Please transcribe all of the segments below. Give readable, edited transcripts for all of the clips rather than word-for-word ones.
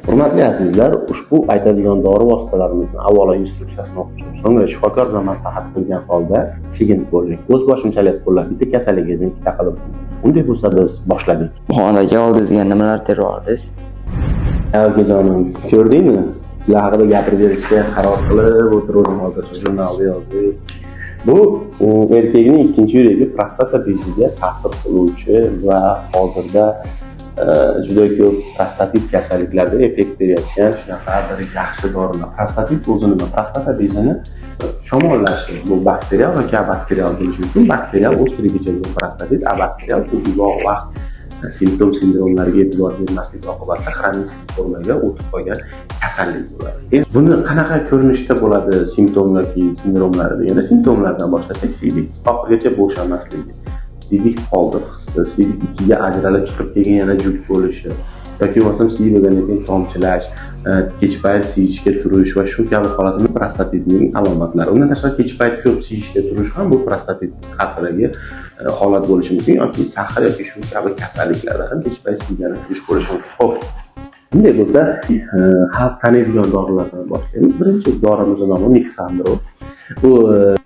Hurmatli azizlar, ushbu aytadigan dori vositalarimizni avvalo instruksiyasini o'qib chiqib, so'ngra shifokor bilan maslahat qilgan holda sekin qo'llang. O'z boshimchalik qo'llab, bitta kasalligingizni ikkita qilib. Unday bo'lsa biz boshladik. Muhammad aka, oldingizga nimalar terib oldingiz? Akajonim, ko'rdingmi? Bular haqida gapirib berishga qaror qilib o'tiruvdim hozir, jurnalda yozdik. Bu erkakning ikkinchi yuragi prostata beziga ta'sir qiluvchi va hozirda juda ko'p prostatit kasalliklarida effekt berayotgan shunaqa bir yaxshi dorilar. Prostatit o'zi nima? Prostata bezini shamollashi, bu bakterial yoki abakterial bo'lishi mumkin. Bakterial острый kechadigan prostatit, abakterial uzoq vaqt simptom sindromlarga e'tibor bermaslik oqibatida xronik formaga o'tib qolgan kasallik bo'ladi. Endi buni qanaqa ko'rinishda bo'ladi simptom yoki sindromlari deganda, simptomlardan boshlasak, siydik oxirigacha bo'shamasligi, siydik qoldiq hissi, siydik ikkiga ajralib chiqib keyin yana juft bo'lishi yoki bo'lmasam siyib bo'lgandan keyin tomchilash, kech payt siyishga turish va shu kabi holatlar prostatitning alomatlari. Undan tashqari kech payt ko'p siyishga turish ham bu prostatit haqidagi holat bo'lishi mumkin yoki sahr yoki shu kabi kasalliklarda ham kech payt siyganib turish bo'lishi mumkin. Xo'p, bunday bo'lsa, xalq taniydigan dorilardan boshlaymiz. Birinchi dorimizni nomi Mixandro. Bu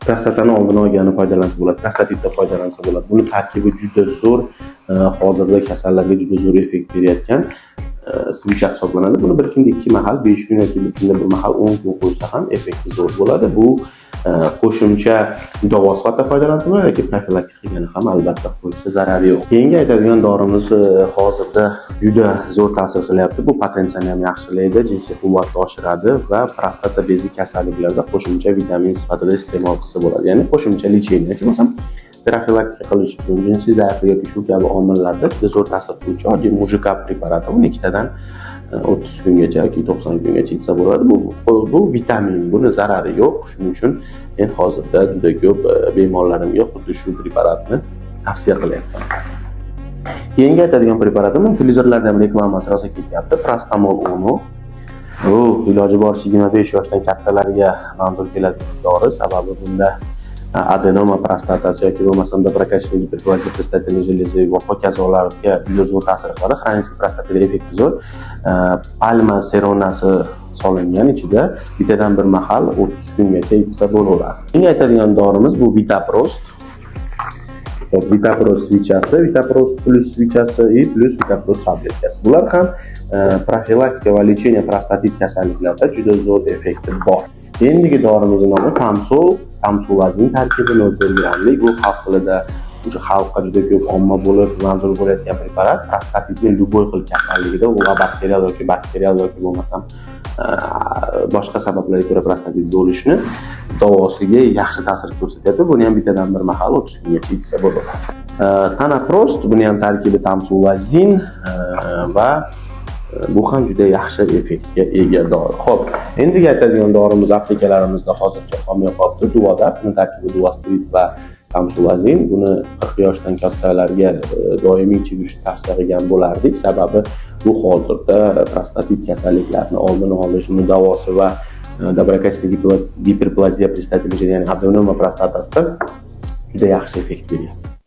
prostatani oldini olgani foydalansa bo'ladi, prostatitda foydalansa bo'ladi. Buni tarkibi juda zo'r, hozirda kasallarga juda zo'r effekt berayotgan свеча hisoblanadi. Buni bir kunda 2 mahal, 5 kun yoki bir kunda bir mahal 10 kun qo'ysa ham effekti zo'r bo'ladi. Bu qo'shimcha davo sifatida foydalansa bo'ladi yoki profilaktika qilgani ham albatta qo'ysa zarari yo'q. Keyingi aytadigan dorimiz hozirda juda zo'r ta'sir qilyapti. Bu potensiyani ham yaxshilaydi, jinsiy quvvatni oshiradi va prostata bezi kasalliklarida qo'shimcha vitamin sifatida iste'mol qilsa bo'ladi. Ya'ni qo'shimcha лечение yoki bo'lmasam profilaktika qilish uchun jinsiy zaiflik yoki shu kabi omillarda juda zo'r ta'sir qiluvchi oddiy Mujika preparati. Buni ikkitadan 30 kungacha yoki 90 kungacha ichsa bo'ladi. Bu vitamin, buni zarari yo'q. Shuning uchun men hozirda juda ko'p bemorlarimga xuddi shu preparatni tavsiya qilyapman. Keyingi aytadigan preparatim, televizorlarda ham reklamasi rosa ketyapti. Prostamol Uno. Bu iloji boricha 25 yoshdan kattalarga manzur keladigan dori, sababi bunda adenoma prostatasi yoki bo'lmasam доброкачественный гиперплазия предстательной железы va hokazolarga juda zo'r ta'sir qiladi. Xronik prostatitga effekti zo'r. Palma seronasi solingan ichida, bittadan bir mahal 30 kungacha ichsa bo'laveradi. Keyingi aytadigan dorimiz bu Vitaprost. Vitaprost свеча si, Vitaprost плюс свеча si и плюс Vitaprost tabletkasi. Bular ham profilaktika va лечение prostatit kasalliklarida juda zo'r effekti bor. Endigi dorimizni nomi Tamsul, Tamsulazin tarkibi 0,4 grammlik. Bu xalq tilida o'sha xalqqa juda ko'p omma bo'lib manzur bo'layotgan preparat. Prostatitning любой xil kasalligida, u bakterial yoki bakterial yoki bo'lmasam boshqa sabablarga ko'ra prostatit bo'lishini davosiga yaxshi ta'sir ko'rsatyapti. Buni ham bittadan bir mahal 30 kungacha ichsa bo'ladi. Tanaprost, buni ham tarkibi tamsulazin va bu ham juda yaxshi effektga ega dori. Xo'p, endigi aytadigan dorimiz aptekalarimizda hozircha qolmay qolibdi. Duodat, buni tarkibi duvastrit va tamsulazin. Buni 40 yoshdan kattalarga doimiy ichib yurishni tavsiya qilgan bo'lardik. Sababi bu hozirda prostatit kasalliklarini oldini olish, uni davosi va доброкачественный гиперплазия предстательной, ya'ni adenoma prostatasida juda yaxshi effekt beryapti.